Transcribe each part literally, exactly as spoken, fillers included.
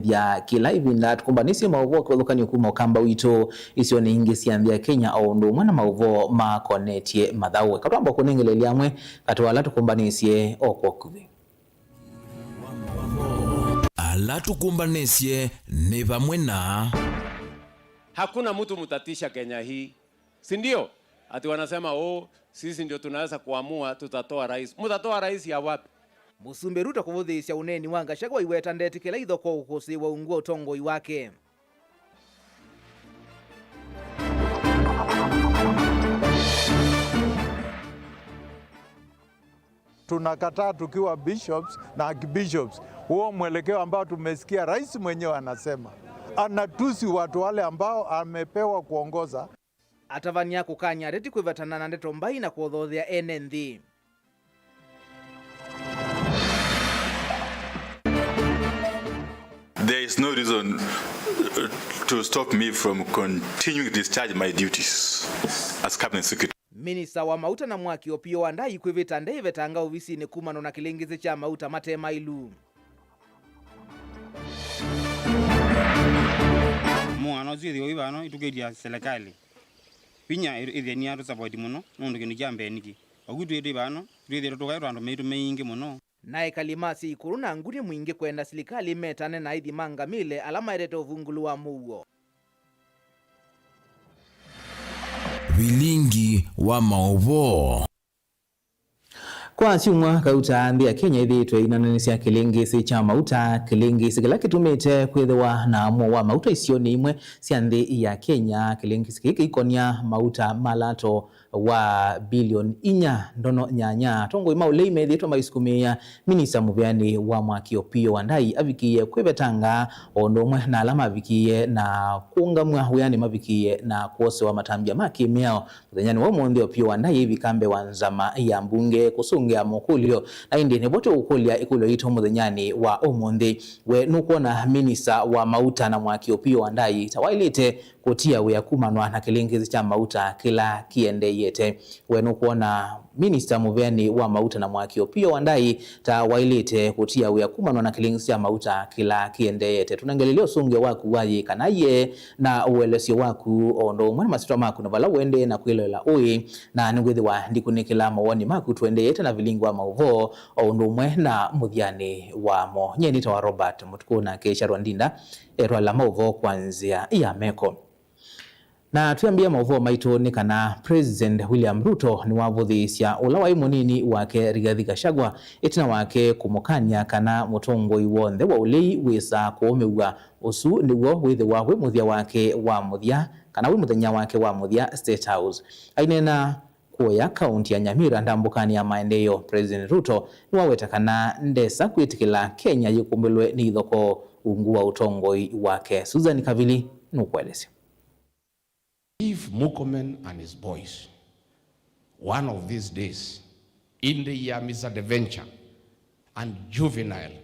Ya kĩla ĩvinda tũkũmbanĩsye maũvoo kĩvathũkany'o kuma Ũkamba witũ isionĩ ingĩ sya nthĩ ya Kenya, o ũndũ ũmwe na maũvoo makonetye mathaũ. Eka twamba kũnengeleelya amwe katĩ wa ala tũkũmbanĩsye o kwa ũkuvĩ. Ala tũkũmbanĩsye nĩ vamwe na. Hakuna mtu mtatisha Kenya hii, si ndio? Ati wanasema, "Oh, sisi ndio tunaweza kuamua, tutatoa rais." Mtatoa rais ya wapi? Mũsumbĩ Ruto kũvũthĩĩsya ũneeni wa Gachagua iweta ndetĩkĩla ithokoo kũkũsĩĩwa ungu wa ũtongoi wake. Tunakataa tukiwa bishops na archbishops huo mwelekeo ambao tumesikia rais mwenyewe anasema, anatusi watu wale ambao amepewa kuongoza. Atavany'a kũkany'a ateti kwĩvetana na ndeto mbai na kũthothea ene nthĩ. There is no reason, uh, to stop me from continuing to discharge my duties as cabinet secretary. Minista wa mauta na mwaki Opiyo Wandayi kwĩvĩta nde ĩvetanga ovisinĩ kumana na kĩlĩngĩsĩ kya mauta mate maĩlu. Mũano ũsu ĩthĩwa wĩ vano itũkĩtya silikalĩ vinya ĩ-, ĩthĩnia tũsapoti mũno, nũndũ kĩndũ kya mbee nĩkĩ, oku twĩ twĩ vano twĩthĩĩtwe tũkaĩtwa andũ maitũ maingĩ mũno. Na ekali ma syĩikũlũ na ngutĩ mwingĩ kwenda silikalĩ ĩmetane na aithi ma ngamĩle ala maetete ũvungũlu wa mũuo. Vilingi wa maũvoo. Kwa syumwa kauta, nthĩ ya Kenya ĩthĩĩtwe ĩinananĩsya kĩlĩngĩsĩ kya mauta, kĩlĩngĩsĩ kĩla kĩtumĩte kwĩthĩwa na mũo wa mauta isionĩ imwe sya nthĩ ya Kenya. Kĩlĩngĩsĩ kĩĩ kĩikonya mauta ma lato wa bilioni inya ndono nyanya. Atongoi ma ũlei methĩĩtwe maisukumĩĩa minista mũvĩanĩ wa mwaki Opiyo Wandayi avikĩĩe kwĩvetanga, o ũndũ ũmwe na ala mavikĩĩe na kũũngamw'a wĩanĩ mavikĩĩe na kwosewa matambya ma kĩmĩao. Mũthenyanĩ wa ũmũnthĩ, Opiyo Wandayi aivika mbee wa nzama ya mbunge kũsũngĩa mokũlyo. Na ĩndĩ nĩvo tũkũkũlya ĩkũlyo yitũ mũthenyanĩ wa ũmũnthĩ. We nũkwona minista wa mauta na mwaki Opiyo Wandayi ta waĩlĩte kũtia wĩa kumanwa na kĩlĩngĩsĩ kya mauta kĩla kĩendeeyete? We nũkwona minista mũvĩanĩ wa mauta na mwaki Opiyo Wandayi ta waĩlĩte kũtia wĩa kumanwa na kĩlĩngĩsĩ kya mauta kĩla kĩendeeyete? Tũnengelelye ũsũngĩo waku wa yĩĩ kana yĩe na ũelesyo waku, o ũndũ ũmwe na masyĩtwa maku na vala ũendee na kwĩloela ũĩ, na nĩwĩthĩwa ndikunĩkĩla mawoni maku tũendeete na vilingi wa maũvoo, o ũndũ ũmwe na mũthyanĩ wamo. Nyie nĩtawa Robert Mũtukũ, nake Sharon Ndinda etwala maũvoo kwa nzĩa ya meko. Na twĩambĩĩa maũvoo maitũ nĩ kana President William Ruto nĩwavũthĩĩsya ũla waĩ mũnini wake Rigathi Gachagua ĩtina wake kũmũkany'a kana mũtongoi w'onthe wa ũlei wĩsaa kũũmĩw'a. Ũsu nĩw'o wĩthĩwa wĩ mũthya wake wa mũthya, kana wĩ mũthenya wake wa mũthya State House. Aineena kũya kaunti ya Nyamira ndambũkanĩ ya maendeeo, President Ruto nĩwaweta kana ndesa kwĩtĩkĩla Kenya yĩkũmbĩlwe nĩ ithokoo ungu wa ũtongoi wake. Susan Kavili nũkũelesya. If Murkomen and his boys, one of these days, in their misadventure and juvenile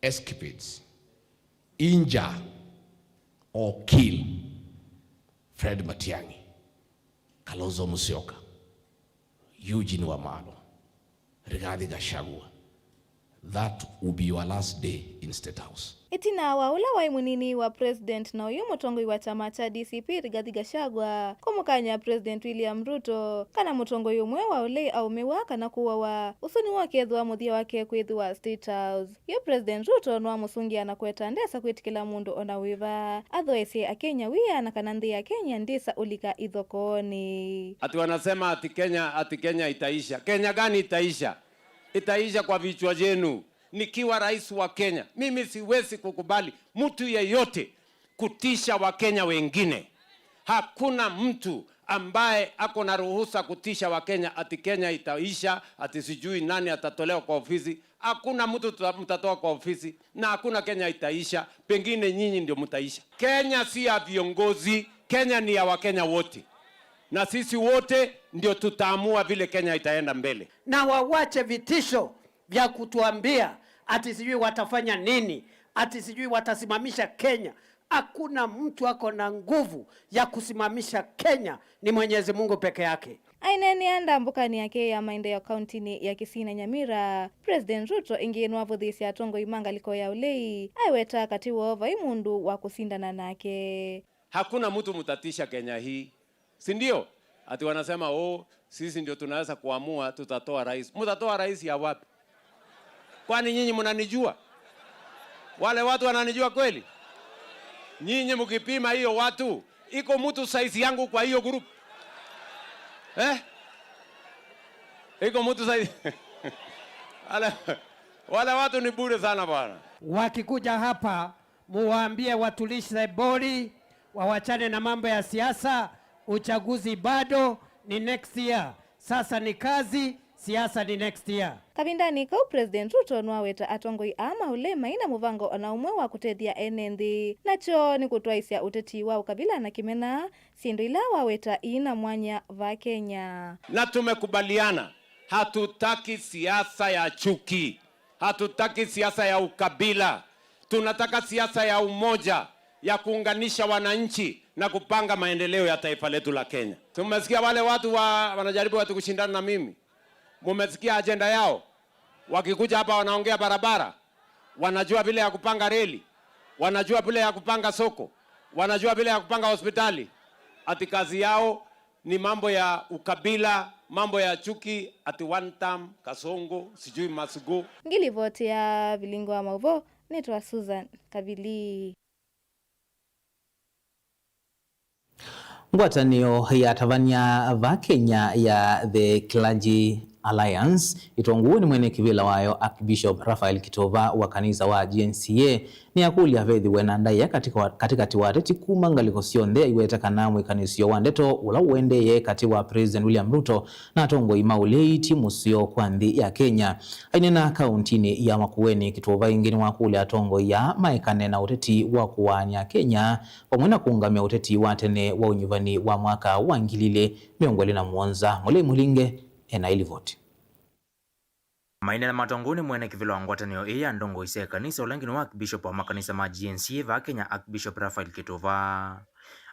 escapades, injure or kill Fred Matiang'i, Kalonzo Musyoka, Eugene Wamalwa, Rigathi Gachagua, that will be your last day in State House. Ĩtina wa ũla waĩ mũnini wa President na ũyũ mũtongoi wa kyama kya D C P Rigathi Gachagua kũmũkany'a President William Ruto kana mũtongoi ũmwe wa ũlei aũmĩwa kana kũawa, ũsu nĩw'o ũkethĩwa mũthya wake kwĩthĩwa State House. Yu President Ruto nĩwamũsũngĩa na kũweta ndesa kwĩtĩkĩla mũndũ o na wĩva athoesye Akenya wia na kana nthĩ ya Kenya ndĩsa ũlika ithokoonĩ. Ati wanasema ati Kenya, ati Kenya itaisha. Kenya gani itaisha? Itaisha kwa vichwa vyenu. Nikiwa rais wa Kenya, mimi siwezi kukubali mtu yeyote kutisha Wakenya wengine. Hakuna mtu ambaye ako na ruhusa kutisha Wakenya ati Kenya itaisha, ati sijui nani atatolewa kwa ofisi. Hakuna mtu tuta-, mtatoa kwa ofisi, na hakuna Kenya itaisha. Pengine nyinyi ndio mtaisha. Kenya si ya viongozi, Kenya ni ya Wakenya wote, na sisi wote ndio tutaamua vile Kenya itaenda mbele. Na wawache vitisho vya kutuambia ati sijui watafanya nini, ati sijui watasimamisha Kenya. Hakuna mtu ako na nguvu ya kusimamisha Kenya, ni Mwenyezi Mungu peke yake. Aineenea ndambũkanĩ yake ya maendeeo kauntinĩ ya Kisii na Nyamira, President Ruto ĩngĩ nĩwavũthĩĩsye atongoi ma ngalĩko ya ũlei, aiweta katĩ woo vai mũndũ wa kũsindana nake. Hakuna mtu mtatisha Kenya hii, si ndio? Ati wanasema, "Oh, sisi ndio tunaweza kuamua, tutatoa rais." Mtatoa rais ya wapi? Kwani nyinyi mnanijua? Wale watu wananijua kweli? Nyinyi mkipima hiyo watu, iko mtu size yangu kwa hiyo group? Eh? Iko mtu size? Wale, wale watu ni bure sana bwana. Wakikuja hapa, muwaambie watulize boli, wawachane na mambo ya siasa. Uchaguzi bado ni next year. Sasa ni kazi, siasa ni next year. Kavindanĩ kau, President Ruto nĩwaweta atongoi aa ma ũlei mai na mũvango o na ũmwe wa kũtethya ene nthĩ, nakyo nĩ kũtwaĩsya ũteti wa ũkavila na kĩmena, syĩndũ ila waweta iina mwanya va Kenya. Na tumekubaliana, hatutaki siasa ya chuki. Hatutaki siasa ya ukabila. Tunataka siasa ya umoja, ya kuunganisha wananchi na kupanga maendeleo ya taifa letu la Kenya. Tumesikia wale watu wa, wanajaribu watu kushindana na mimi. Mumesikia ajenda yao? Wakikuja hapa wanaongea barabara, wanajua vile ya kupanga reli, wanajua vile ya kupanga soko, wanajua vile ya kupanga hospitali. Ati kazi yao ni mambo ya ukabila, mambo ya chuki, ati one term, Kasongo, sijui must go. Ngilivoti ya Vilingi wa Mauvoo, nĩtwa Susan Kavili. Ngwatanĩo ya atavany'a va Kenya ya The Clergy Alliance, ĩtongoew'e nĩ mwene kĩvĩla wayo Archbishop Raphael Kitova wa kanisa wa G N C A, nĩyakũlya vethĩwe na ndaĩa katĩ-, katĩkatĩ wa ateti kuma ngalĩko syonthe, aiweta kana mwĩkanĩsyo wa ndeto ũla ũendee katĩ wa President William Ruto na atongoi ma ũlei ti mũseo kwa nthĩ ya Kenya. Aineena kauntinĩ ya Makueni, Kitova ĩngĩ nĩwakũlya atongoi aa maekane na ũteti wa kũaany'a Kenya, vamwe na kũũngamya ũteti wa tene wa ũnyuvani wa mwaka wa ngili ilĩ mĩongo ĩlĩ na mũonza. Mũlei Mũlinge ena ĩlivoti. Maineena matongoew'e nĩ mwene kĩvĩla wa ngwatanĩo ĩĩ ya ndongoi sya ĩkanisa, ũla ũngĩ nĩ wa Archbishop wa makanisa ma G N C A vaa Kenya, Archbishop Raphael Kitova.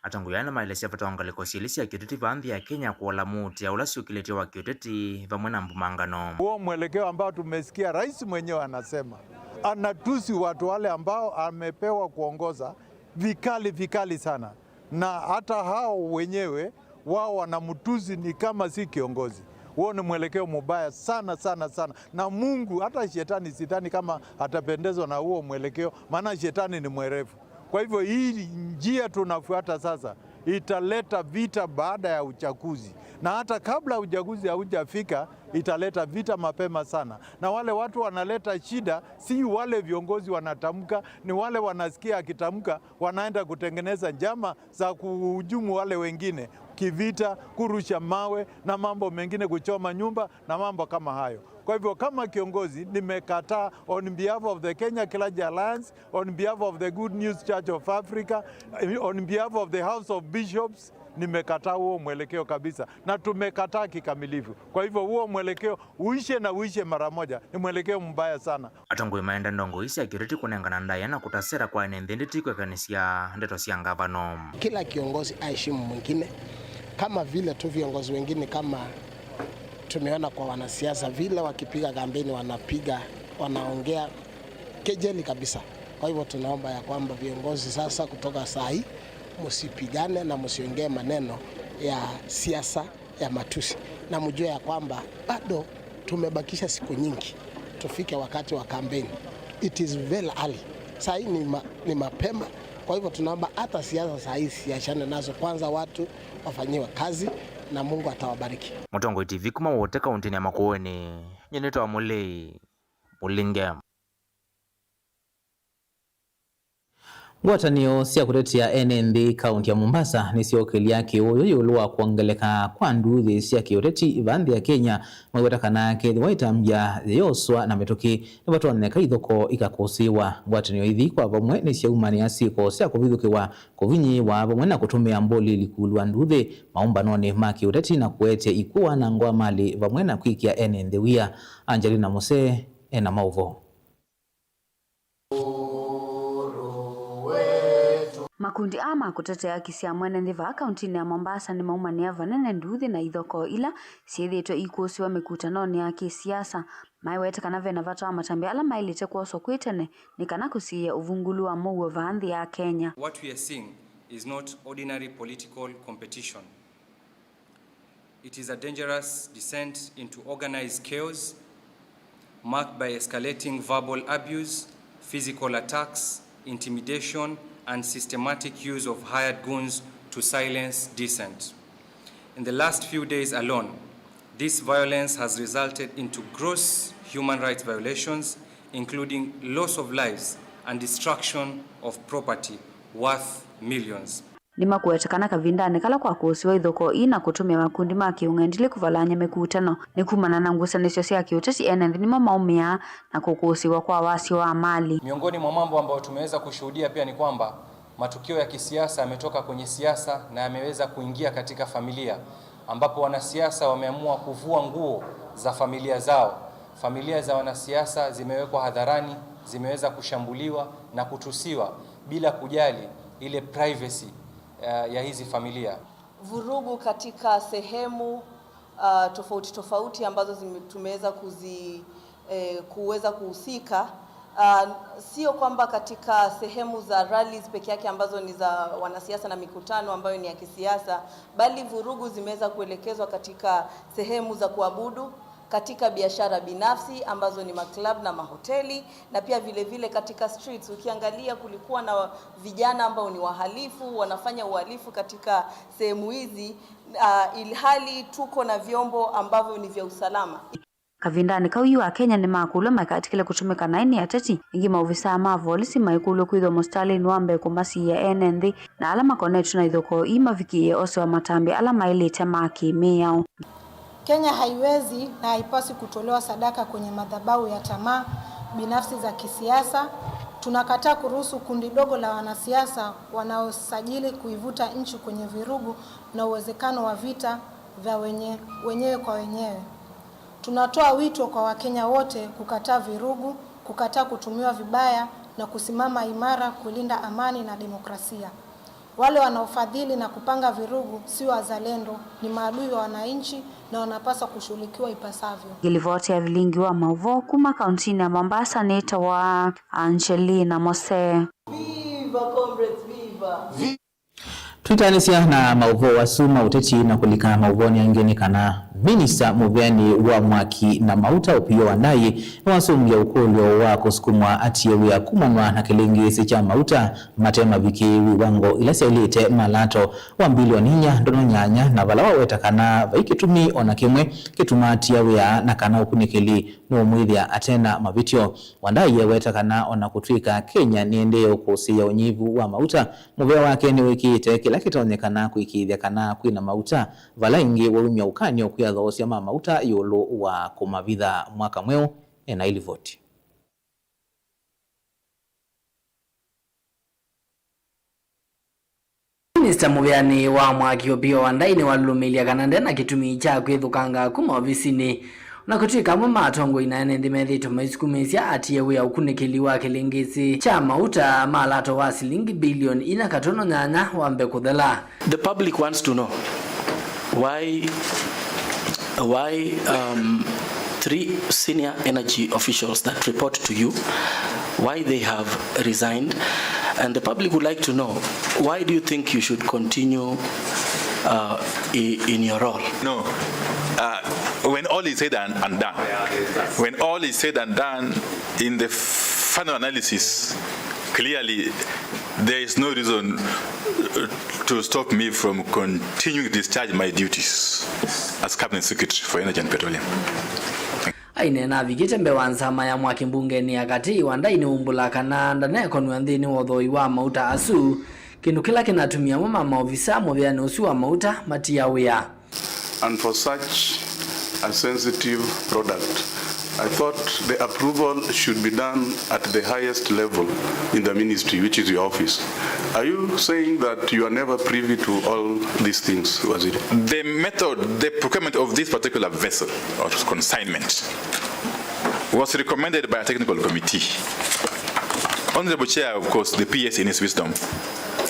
Atongoi aa nĩmaelesya vata wa ngalĩko syelĩ sya kĩũteti vaa nthĩ ya Kenya kũola mũutĩa ũla syũkĩlĩtye wa kĩũteti vamwe na mbumangano. Huo mwelekeo ambao tumesikia rais mwenyewe anasema, anatusi watu wale ambao amepewa kuongoza vikali, vikali sana. Na hata hao wenyewe wao wanamtusi ni kama si kiongozi. Huo ni mwelekeo mubaya sana, sana, sana. Na Mungu, hata shetani, sidhani kama atapendezwa na huo mwelekeo, maana shetani ni mwerevu. Kwa hivyo hii njia tunafuata sasa italeta vita baada ya uchaguzi. Na hata kabla uchaguzi haujafika, italeta vita mapema sana. Na wale watu wanaleta shida, si wale viongozi wanatamka, ni wale wanasikia akitamka, wanaenda kutengeneza njama za kuhujumu wale wengine, kivita, kurusha mawe na mambo mengine, kuchoma nyumba na mambo kama hayo. Kwa hivyo kama kiongozi nimekataa on behalf of the Kenya Clergy Alliance, on behalf of the Good News Church of Africa, on behalf of the House of Bishops, nimekataa huo mwelekeo kabisa na tumekataa kikamilifu. Kwa hivyo huo mwelekeo uishe na uishe mara moja, ni mwelekeo mbaya sana. Atongoi maenda ndongoi sya kĩũteti kũnengana ndaĩa na kũta sera kwa ene nthĩ ndĩti kwĩkanĩsya ndeto sya ngavano. Kila kiongozi aheshimu mwingine, kama vile tu viongozi wengine kama tumeona kwa wanasiasa vile wakipiga kampeni wanapiga, wanaongea kejeli kabisa. Kwa hivyo tunaomba ya kwamba viongozi sasa kutoka saa hii msipigane na msiongee maneno ya siasa ya matusi, na mjue ya kwamba bado tumebakisha siku nyingi tufike wakati wa kampeni. It is very early. Saa hii ni, ma, ni mapema. Kwa hivyo tunaomba hata siasa saa hii siachane nazo kwanza, watu wafanyiwe kazi na Mungu atawabariki. Mũtongoi T V kuma Wote kauntinĩ ya Makueni, nyie nĩtawa Mũlei Mũlinge. Ngwatanĩo sya kũtetea ene nthĩ kaunti ya Mombasa nĩsyokĩlya kĩũũyũ ĩũlũ wa kwongeleka kwa nduuthĩ sya kĩũteti vaa nthĩ ya Kenya, maiweta kana kethĩwa ĩtambya yĩyoswa na mĩtũkĩ, nĩvatonyeka ithoko ikakũsĩĩwa. Ngwatanĩo ithi kwa vamwe nĩsyaumanĩa syĩko sya kũvithũkĩwa, kũvinyĩĩwa, vamwe na kũtũmĩa mbolili kũlwa nduuthĩ maũmbanonĩ ma kĩũteti na kũetya ikw'ũ, wanango wa malĩ, vamwe na kwĩkĩa ene nthĩ wia. Angelina Musee ena maũvoo. Makundi aa ma kũtetea haki sya mwene nthĩ vaa kauntinĩ ya Mombasa nĩmaumanĩa vanene nduthi na ithokoo ila syĩthĩĩtwe ikũsĩwa mĩkutanonĩ ya kĩsiasa. Maiwete kana vena vata wa matambya ala maĩlĩte kwoswa kwĩ tene nĩ kana kũsiĩĩa ũvungũlu wa mũuo vaa nthĩ ya Kenya. What we are seeing is not ordinary political competition. It is a dangerous descent into organized chaos, marked by escalating verbal abuse, physical attacks, intimidation, and systematic use of hired goons to silence dissent. In the last few days alone, this violence has resulted into gross human rights violations, including loss of lives and destruction of property worth millions. Nĩmakũweta kana kavindanĩ kala kwakũsĩwa ithokoo ii na kũtũmĩa makundi ma kĩũng'endilĩ kũvalany'a mĩkutano, nĩ kumana na ngusanĩsyo sya kĩũteti, ene nthĩ nĩmo maũmĩaa na kũkũsĩwa kwa wasyo wa mali. Miongoni mwa mambo ambayo tumeweza kushuhudia pia ni kwamba matukio ya kisiasa yametoka kwenye siasa na yameweza kuingia katika familia, ambapo wanasiasa wameamua kuvua nguo za familia zao. Familia za wanasiasa zimewekwa hadharani, zimeweza kushambuliwa na kutusiwa bila kujali ile privacy, eh, ya hizi familia. Vurugu katika sehemu, ah, tofauti tofauti ambazo zime-, tumeweza kuzi-, eh, kuweza kuhusika. Ah, sio kwamba katika sehemu za rallies peke yake ambazo ni za wanasiasa na mikutano ambayo ni ya kisiasa, bali vurugu zimeweza kuelekezwa katika sehemu za kuabudu, katika biashara binafsi ambazo ni maclub na mahoteli, na pia vile vile katika streets. Ukiangalia, kulikuwa na vijana ambao ni wahalifu, wanafanya uhalifu katika sehemu hizi, ah, ilhali tuko na vyombo ambavyo ni vya usalama. Kavindanĩ kau yu Akenya nĩmakũlw'a maikatĩkĩle kũtũmĩka naĩ nĩ ateti. Ĩngĩ maovisaa ma volisi maikũlw'a kwĩthwa mũsitalĩnĩ wa mbee kũmasiĩĩa ene nthĩ, na ala makonetw'e na ithokoo ii mavikĩĩe osewa matambya ala maĩlĩte ma kĩ-mĩao. Kenya haiwezi na haipaswi kutolewa sadaka kwenye madhabahu ya tamaa binafsi za kisiasa. Tunakataa kuruhusu kundi dogo la wanasiasa wanaosajili kuivuta nchi kwenye vurugu na uwezekano wa vita vya wenye-, wenyewe kwa wenyewe. Tunatoa wito kwa Wakenya wote kukataa vurugu, kukataa kutumiwa vibaya na kusimama imara kulinda amani na demokrasia. Wale wanaofadhili na kupanga vurugu si wazalendo, ni maadui wa wananchi na wanapaswa kushughulikiwa ipasavyo. Ngĩlivoti ya vilingi wa maũvoo kuma kauntinĩ ya Mombasa nĩtawa Angelina Mose. Viva comrades, viva! Twĩtanĩsya na maũvoo asu ma ũteti na kũlika maũvoonĩ angĩ nĩ kana minista mũveanĩ wa mwaki na mauta Opiyo Wandayi nĩwasũngĩa ũkũlyo wa kũsukumwa atie wĩa kumanwa na kĩlĩngĩĩsĩ kya mauta mate mavikĩe viwango ila syaĩlĩte malato wa mbilioni inya ndono nyanya, na vala waweta kana vai kĩtumi o na kĩmwe kĩtumaa atia wĩa na kana ũkunĩkĩli nũũmwĩthĩa atena mavĩtyo. Wandayi eweta kana o na kũtw'ĩka Kenya nĩendee ũkũsĩĩa ũnyivu wa mauta, mũvea wake nĩwĩkĩĩte kĩla kĩtonyekana kũĩkĩĩthya kana kwĩna mauta, vala ĩngĩ waumya ũkany'o kwĩ athoosya ma mauta ĩũlũ wa kũmavitha mwaka mweũ. Ena ilivoti. Minista mũveanĩ wa mwaki Opiyo Wandayi nĩwalũlũmĩĩlya kana ndena kĩtumi kya kwĩthũkanga kuma ovisinĩ, o na kũtw'ĩka amwe ma atongoi na ene nthĩ methĩĩtwe maisukumĩĩsya atie wĩa ũkunĩkĩli wa kĩlĩngĩĩsĩ kya mauta ma lato wa silingi bilioni inya katono nyanya wambe kũthela. The public wants to know why, why, um, three senior energy officials that report to you, why they have resigned, and the public would like to know, why do you think you should continue, uh, i-, in your role? No. Uh, when all is said and, and done, when all is said and done, in the final analysis, clearly, there is no reason, uh, to stop me from continuing to discharge my duties as Cabinet Secretary for Energy and Petroleum. Aineena avikĩte mbee wa nzama ya mwaki mbungenĩ ya katĩ, Wandayi nĩwaumbũla kana ndanekonw'a nthĩnĩ wa ũthooi wa mauta asu, kĩndũ kĩla kĩnatumie amwe ma maovisa mũveanĩ ũsu wa mauta matia wĩa. And for such a sensitive product, I thought the approval should be done at the highest level in the ministry, which is your office. Are you saying that you are never privy to all these things, Waziri? The method, the procurement of this particular vessel or consignment was recommended by a technical committee. Honorable Chair, of course, the P S in his wisdom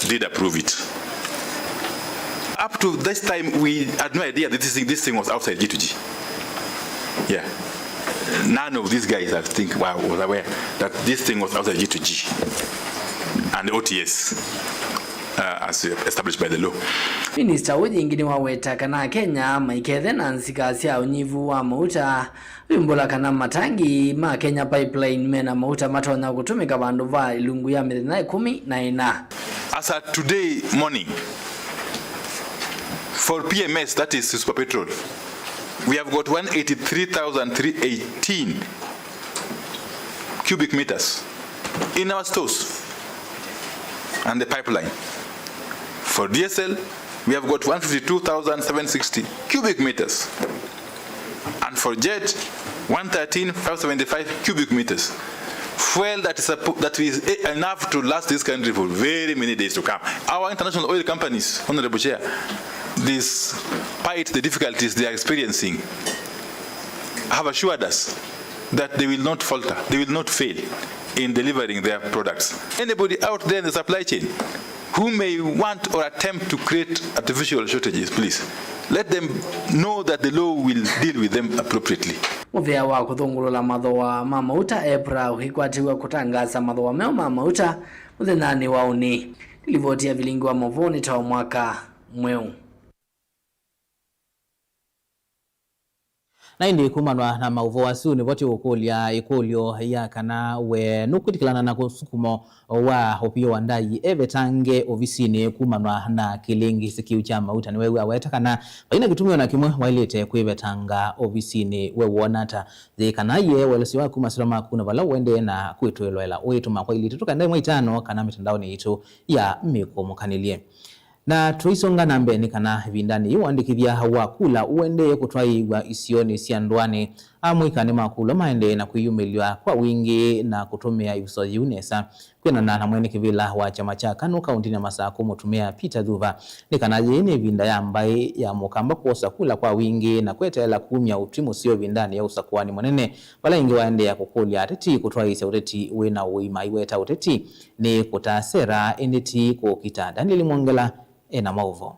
did approve it. Up to this time, we had no idea that this thing, this thing was outside G two G. Yeah. None of these guys, I think, were, was aware that this thing was outside G two G and O T S, uh, as established by the law. Minista ũyũ ĩngĩ nĩwaweta kana Akenya maikethe na nzika sya ũnyivu wa mauta, vimbũla kana matangi ma Kenya Pipeline mena mauta matonya kũtũmĩka vandũ va ilungu ya mĩthenya ĩkũmi na ĩna. As at today morning, for P M S, that is Super Petrol, we have got one eighty-three thousand three eighteen cubic meters in our stores and the pipeline. For diesel, we have got one fifty-two thousand seven sixty cubic meters. And for jet, one thirteen five seventy-five cubic meters. Fuel that is, that is enough to last this country for very many days to come. Our international oil companies, Honorable Chair, despite the difficulties they are experiencing, have assured us that they will not falter, they will not fail in delivering their products. Anybody out there in the supply chain who may want or attempt to create artificial shortages, please let them know that the law will deal with them appropriately. Mũvĩa wa kũthũngũlũla mathooa ma mauta, EPRA, ũikwatĩw'a kũtangaasa mathooa meũ ma mauta mũthenyanĩ wa ũnĩ. Nĩ livoti ya Vilingi wa Mauvoo nĩ ta o mwaka mweũ. Na ĩndĩ kumanwa na maũvoo asu, nĩvo tũkũkũlya ĩkũlyo ya kana we nũkwĩtĩkĩlana na kũsukumo wa Opiyo Wandayi evetange ovisinĩ kumanwa na kĩlĩngĩsĩ kĩu kya mauta. Nĩwew'a aweta kana vai na kĩtumi o na kĩmwe waĩlĩte kwĩvetanga ovisinĩ. We wona ata? Yĩ kana ye ũelesyo waku, masyĩtwa maku, na vala ũendee na kwĩtũĩloela, ũitũma kwa ilitũ tũkaenda ĩmwe itano kana mĩtandaonĩ yitũ ya mĩkũmũkanĩlye. Na tũisonga na mbee, nĩ kana ĩvindanĩ yĩĩ ũandĩkĩthya wa kula ũendee kũtwaĩĩw'a isionĩ sya ndũanĩ. Amũika nĩmakũlw'a maendee na kwĩyumĩlw'a kwa wingĩ na kũtũmĩa ĩvuso yĩu nesa. Kwĩanana na mwene kĩvĩla wa kyama kya KANU kaũntĩnĩ ya Masakũ, mũtumĩa Peter Thuva, nĩ kana yĩĩ nĩ ĩvinda ya mbaĩ ya Mũkamba kwosa kula kwa wingĩ na kweteela kumya ũtwi mũseo ĩvindanĩ ya ũsakũani mũnene, vala ĩngĩ waendeea kũkũlya ateti kũtwaĩĩsya ũteti wĩ na ũima. Aiweta ũteti nĩ kũtaa sera, ĩndĩ ti kũkita. Daniel Mwongela e na maũvoo.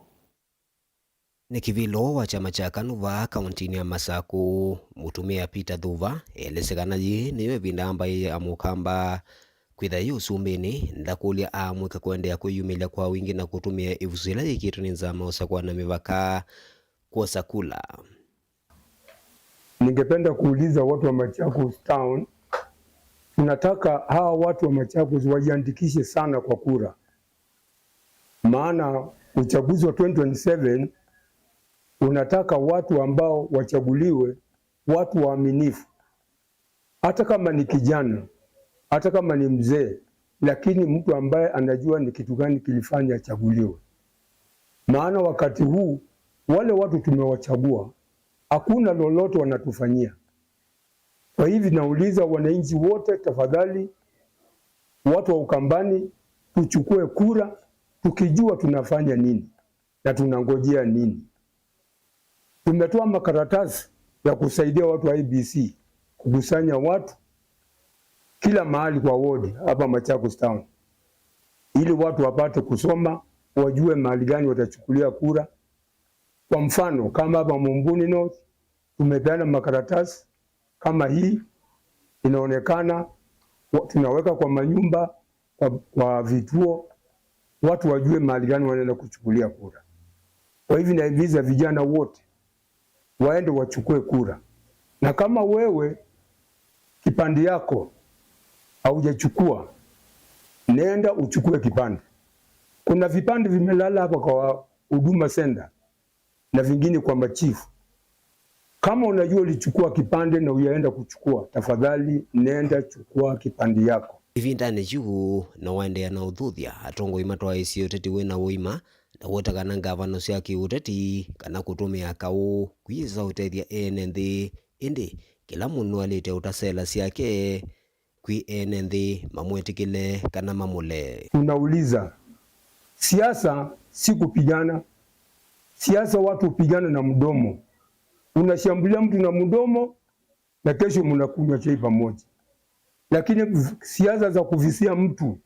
Nĩ kĩvĩlo wa kyama kya KANU vaa kaũntĩnĩ ya Masakũ, mũtumĩa Peter Thuva, elesya kana yĩĩ nĩyo ĩvinda mbaĩ ya Mũkamba kwĩtha yĩ ũsumbĩnĩ, ndakũlya amũika kũendeea kwĩyumĩlya kwa wingĩ na kũtũmĩa ĩvuso yĩla yĩkĩtwe nĩ nzama ũsakũa na mĩvaka kwosa kula. Ningependa kuuliza watu wa Machakos Town, tunataka hawa watu wa Machakos wajiandikishe sana kwa kura. Maana uchaguzi wa twenty twenty-seven unataka watu ambao wachaguliwe, watu waaminifu. Hata kama ni kijana, hata kama ni mzee, lakini mtu ambaye anajua ni kitu gani kilifanya achaguliwe. Maana wakati huu, wale watu tumewachagua, hakuna lolote wanatufanyia. Kwa hivi nauliza wananchi wote, tafadhali, watu wa Ukambani, tuchukue kura, tukijua tunafanya nini na tunangojea nini. Tumetoa makaratasi ya kusaidia watu wa I E B C kukusanya watu kila mahali kwa ward hapa Machakos Town, ili watu wapate kusoma, wajue mahali gani watachukulia kura. Kwa mfano, kama hapa Mumbuni North, tumepeana makaratasi kama hii, inaonekana, wa-, tunaweka kwa manyumba, kwa, kwa vituo, watu wajue mahali gani wanaenda kuchukulia kura. Kwa hivyo, nahimiza vijana wote waende wachukue kura, na kama wewe kipande yako haujachukua, nenda uchukue kipande. Kuna vipande vimelala hapa kwa Huduma Center na vingine kwa machifu. Kama unajua ulichukua kipande na hujaenda kuchukua, tafadhali nenda chukua kipande yako. Ĩvindanĩ yu, na waendeea na ũthuthya, atongoi matwaĩĩsye ũteti wĩ na ũima, na wota kana ngavano sya kĩũteti kana kũtũmĩa kaũ kũyĩsa ũtethya ene nthĩ, ĩndĩ kĩla mũndũ nũaĩlĩte ũta sela syake kwĩ ene nthĩ mamwĩtĩkĩle kana mamũlee. Tunauliza, siasa si kupigana. Siasa watu hupigana na mdomo. Unashambulia mtu na mdomo na kesho mnakunywa chai pamoja. Lakini v-, siasa za kuvizia mtu,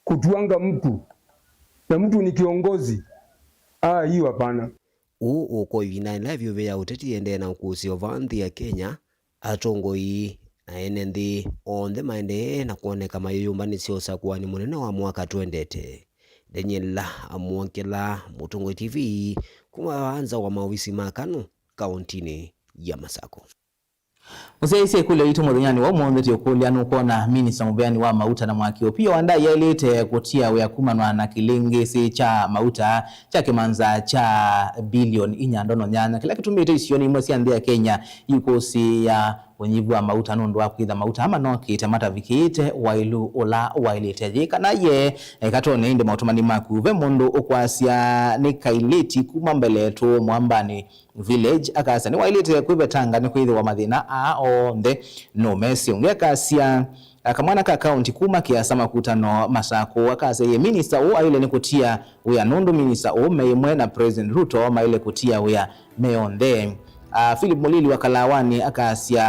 kutwanga mtu, Na mtu ni kiongozi. Ah, hiyo hapana. Ũũ ũko ĩvindanĩ ĩla ĩvyũvĩ ya ũteti ĩendee na ũkũsĩ o vaa nthĩ ya Kenya, atongoi na ene nthĩ onthe maendee na kwoneka mayũyũmbanĩsya ũsakũani mũnene wa mwaka twendete. Daniel Mwongela, Mũtongoi T V, kuma nza wa maovisi ma Kanu, kaũntinĩ ya Masako. Mũsyaĩĩsya ĩkũlyo yitũ mũthenyanĩ wa ũmũnthĩ, tũikũlya nũkwona minista mũveani wa mauta na mwaki Opiyo Wandayi aĩlĩte kũtia wĩa kumanwa na kĩlĩngĩsĩ kya mauta kya kĩmanza kya bilioni inya ndono nyanya, kĩla kĩtumĩte isionĩ imwe sya nthĩ ya Kenya ikũsĩĩa ũnyivu wa mauta nũndũ wa kwĩtha mauta aa manokĩte matavikĩĩte waĩlu ũla waĩlĩte. Yĩ kana ye, eh, katone ĩndĩ maũtũmani maku, ve mũndũ ũkwasya nĩ kailĩti kuma Mbeletu Mwambanĩ Village, akasya nĩwaĩlĩte kwĩvetanga nĩkwĩthĩwa mathĩna aa onthe nũmesĩ. Ũngĩ akasya, ah, kamwana ka kaũnti kuma Kĩasa Makutano Masakũ, akasya ye minista ũũ aĩle nĩ kũtia wĩa nũndũ minista ũũ me ĩmwe na President Ruto maĩle kũtia wĩa me onthe. Ah, Philip Mũlili wa Kalawanĩ akasya,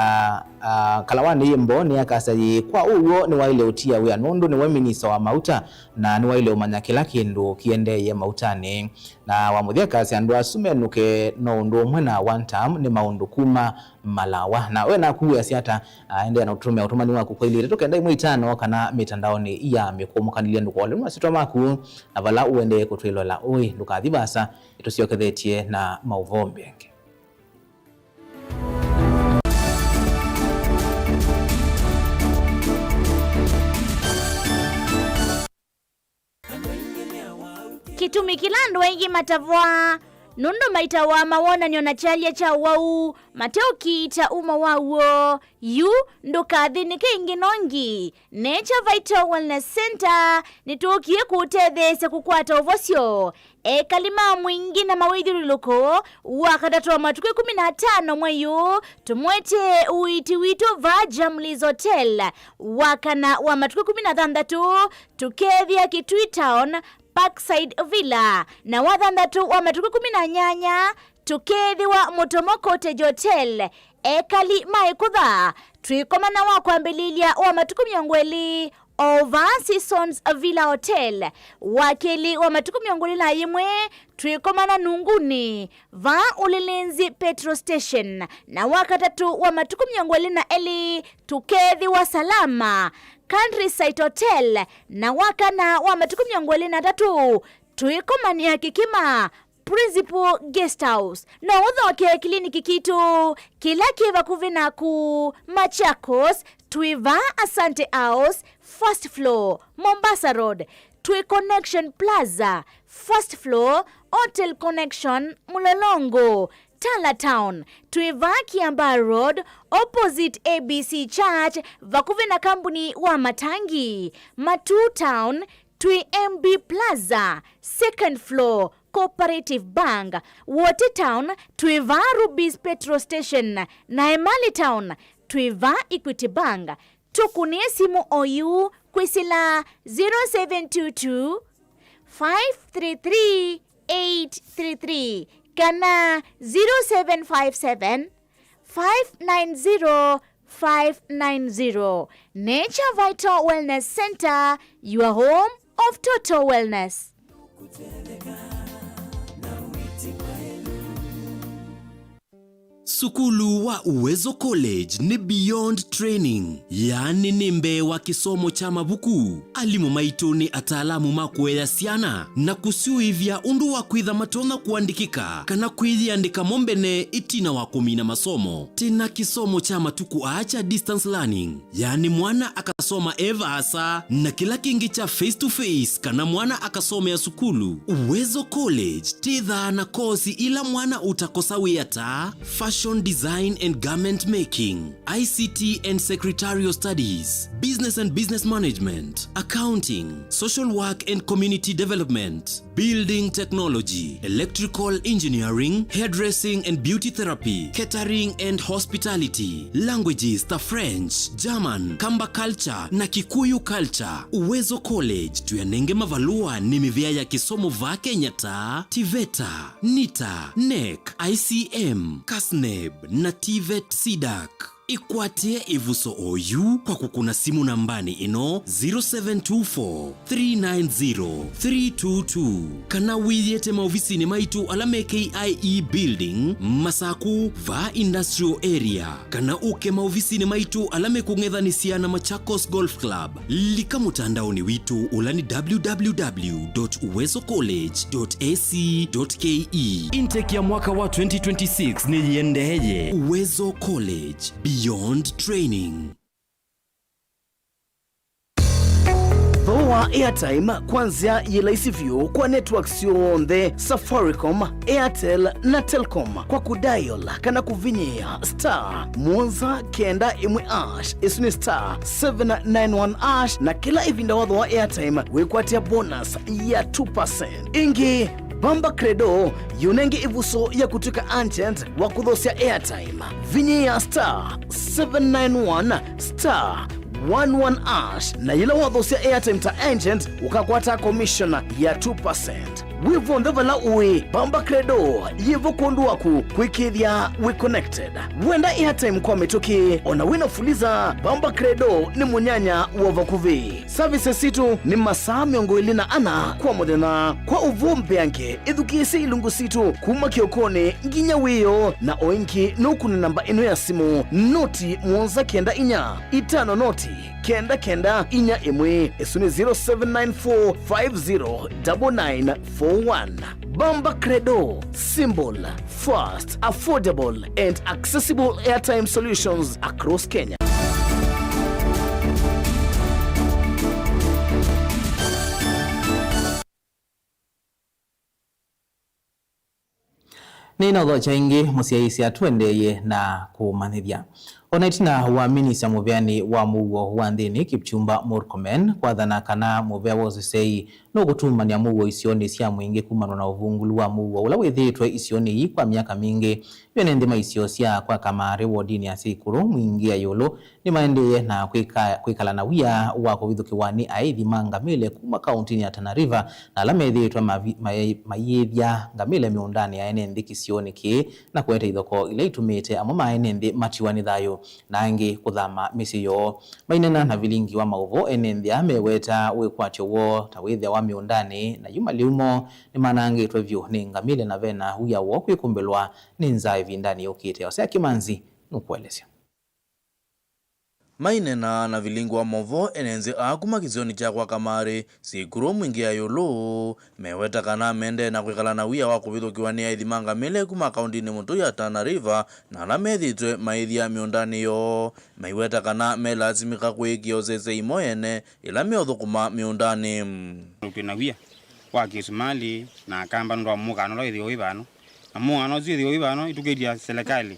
ah, Kalawanĩ yĩ Mbooni, akasya yĩ kwa ũw'o nĩwaĩle ũtia wĩa nũndũ nĩwe minista wa mauta na nĩwaĩle ũmanya kĩla kĩndũ kĩendeeye mautanĩ. Na wa mũthya akasya andũ asu menũke no ũndũ ũmwe na one term nĩ maũndũ kuma Malawa. Na we naku wĩasya ata? Ah, endeea na ũtũmĩa ũtũmani waku kwa ilĩ itatũ kenda ĩmwe itano kana mĩtandaonĩ ya mĩkũmũkanĩlya. Ndũkole nĩ masyĩtwa maku na vala ũendee kũtwĩlola ũĩ. Ndũkathi vaasa, ĩtũsyokethetye na maũvoo mbenge. Kĩtumi kĩla andũ aingĩ matavwa nũndũ maitawa mawonany'o na kyalya kya ũwau mateũkiita ũmo waw'o. Yu ndũkathĩnĩke ĩngĩ nongi. Nature Vital Wellness Center nĩtũkie kũũtetheesya kũkwata ũvosyo. Ekali ma Mwingi na mawĩthyũlũlũko, Wakatatũ wa matukũ ĩkũmi na atano mwei ũũ, tũmwetee ũiiti witũ vaa Jamlies Hotel. Wakana wa matukũ ĩkũmi na thanthatũ, tũkeethĩa Kitui Town, Parkside Villa, na wathanthatũ wa matukũ ĩkũmi na nyanya, tũkeethĩwa Mũtomo Cottage Hotel. Ekali ma ĩkũtha, twĩkomana wa kwambĩlĩlya wa matukũ mĩongo ĩlĩ o vaa Seasons Villa Hotel, wa kelĩ wa matukũ mĩongo ĩlĩ na yĩmwe, twĩkomana Nunguni, vaa Ulinzi Petrol Station, na wa katatũ wa matukũ mĩongo ĩlĩ na elĩ, tũkeethĩwa Salama Countryside Hotel, na wa kana wa matukũ mĩongo ĩlĩ na atatũ, twĩkomanĩa Kĩkĩma Principal Guest House. No ũthokee kĩliniki kitũ kĩla kĩ vakuvĩ naku. Machakos, twĩ vaa Asante House, first floor, Mombasa Road. Twĩ Connection Plaza, first floor, Hotel Connection, Mlolongo. Tala Town, twĩ vaa Kiambaa Road, opposite A B C Church, vakuvĩ na kambuni wa matangi. Matuu Town, twĩ M B Plaza, second floor, Cooperative Bank. Wote Town, twĩ vaa Rubis Petrol Station, na Emali Town, twĩ vaa Equity Bank. Tũkũnĩe simũ oyu kwĩsĩla zero seven two two, five three three, eight three three kana zero seven five seven, five nine zero, five nine zero. Nature Vital Wellness Center, your home of total wellness. Sukulu wa Uwezo College nĩ beyond training, yaani nĩ mbee wa kĩsomo kya mavuku. Alimũ maitũ nĩ ataalamu ma kũea syana na kũsyũĩvya ũndũ wa kwĩtha matonya kũandĩkĩka kana kwĩyĩandĩka mo mbene ĩtina wa kũmina masomo. Twĩ na kĩsomo kya matukũ aa kya distance learning, yaani mwana akasoma e vaasa, na kĩla kĩngĩ kya face to face kana mwana akasomea sukulu. Uwezo College twĩthaa na kosi ila mwana ũtakosa wĩa ta fashion design and garment making, I C T and secretarial studies, business and business management, accounting, social work and community development, building technology, electrical engineering, hairdressing and beauty therapy, catering and hospitality, languages ta French, German, Kamba culture na Kikuyu culture. Uwezo College tũyanenge mavalũa nĩ mĩvĩa ya kĩsomo vaa Kenya ta TVETA, NITA, NEC, I C M, KASNEB na TVET CDAC. Ĩkwatĩe ĩvuso oyu kwa kũkũna simũ nambanĩ ĩno, zero seven two four, three nine zero, three two two, kana wĩyĩte maovisinĩ maitũ ala me K I E Building, Masaku, vaa Industrial Area, kana ũke maovisinĩ maitũ ala mekũng'ethanĩsya na Machakos Golf Club. Lika mũtandaonĩ witũ ũla nĩ www dot uwezo college dot ac dot ke. Intake ya mwaka wa twenty twenty-six nĩyĩendeeye. Uwezo College, beyond training. Thooa airtime kwa nzĩa yĩ laisi vyũ kwa network syonthe, Safaricom, Airtel na Telcom, kwa kũdial kana kũvinyĩĩa star mũonza kenda ĩmwe hash, ĩsu nĩ star seven nine one hash, na kĩla ĩvinda wathooa airtime wĩkwatĩa bonus ya two percent. Ĩngĩ, Bamba Credo yũnenge ĩvuso ya kũtw'ĩka agent wa kũthosya airtime. Vinyĩĩa star seven nine one star one one hash, na yĩla wathosya airtime ta agent, ũkakwata commission ya two percent. Wĩ vonthe vala ũĩ, Bamba Credo yĩvo kwondũ waku kwĩkĩĩthya wĩ connected. Wenda airtime kwa mĩtũkĩ, ona wĩna Fuliza, Bamba Credo nĩ mũnyanya wa vakuvĩ. Services sitũ nĩ masaa mĩongo ĩlĩ na ana kwa mũthenya. Kwa ũvoo mbeange, ĩthukĩĩsye ilungu sitũ kuma kĩokonĩ nginya wĩoo, na o ĩngĩ nũkũne namba ĩno ya simũ, noti mũonza kenda inya itano noti kenda kenda inya ĩmwe. Ĩsu nĩ zero seven nine four five zero double nine four one. Bamba Credo, simple, fast, affordable and accessible airtime solutions across Kenya. Nĩnaũthokya ĩngĩ, mũsyaĩĩsya tũendeeye na kũmanyĩthya. O na ĩtina wa minisita mũveanĩ wa mũuo wa nthĩnĩ, Kipchumba Murkomen, kwathana kana mũvea wa ũseseĩ nũkũtumany'a mũuo isionĩ sya mũingĩ kumanwa na ũvungũlu wa mũuo ũla wĩthĩĩtwe isionĩ ii kwa myaka mingĩ, yu ene nthĩ ma isio sya kwa Kamare wodinĩ ya Seikuru, Mwingĩ ya ĩũlũ, nĩmaendee na kwĩka-, kwĩkala na wia wa kũvithũkĩwa nĩ aĩthi ma ngamĩle kuma kaũntinĩ ya Tana River, na ala methĩĩtwe mavi-, mai-, mayĩĩthya ngamĩle mĩũndanĩ ya ene nthĩ kĩsionĩ kĩĩ, na kũete ithokoo ila itumĩte amwe ma ene nthĩ matiwa nĩ thayũ, na angĩ kũthama mĩsyĩ yoo. Mainena na vilingi wa maũvoo, ene nthĩ aa meweta wĩkwatyo woo ta wĩthĩawa mĩũndanĩ, na yu malĩu moo nĩmanangĩtwe vyũ nĩ ngamĩle na vena wia woo kwĩkũmbĩlwa nĩ nzaa ĩvindanĩ yũkĩte. Hosea Kĩmanzi nũkũelesya. Mainena na vilingi wa maũvoo, ene nthĩ aa kuma kĩsionĩ kya kwa Kamare, Seikuru, Mwingĩ ya ĩũlũ, meweta kana mendee na kwĩkala na wia wa kũvithũkĩwa nĩ aĩthi ma ngamĩle kuma kaũntinĩ mũtũi ya Tana River, na ala methĩĩtwe maĩthya mĩũndanĩ yoo. Maiweta kana melasimĩka kwĩkĩa ũseseĩ mo ene ĩla meũthũkũma mĩũndanĩ. Twĩ na wia wa kĩsumalĩ na akamba nũndũ wa mũkana ũla wĩthĩwa wĩ vano. Na mũkana ũsu wĩthĩwa wĩ vano, ĩtũkĩlya selekalĩ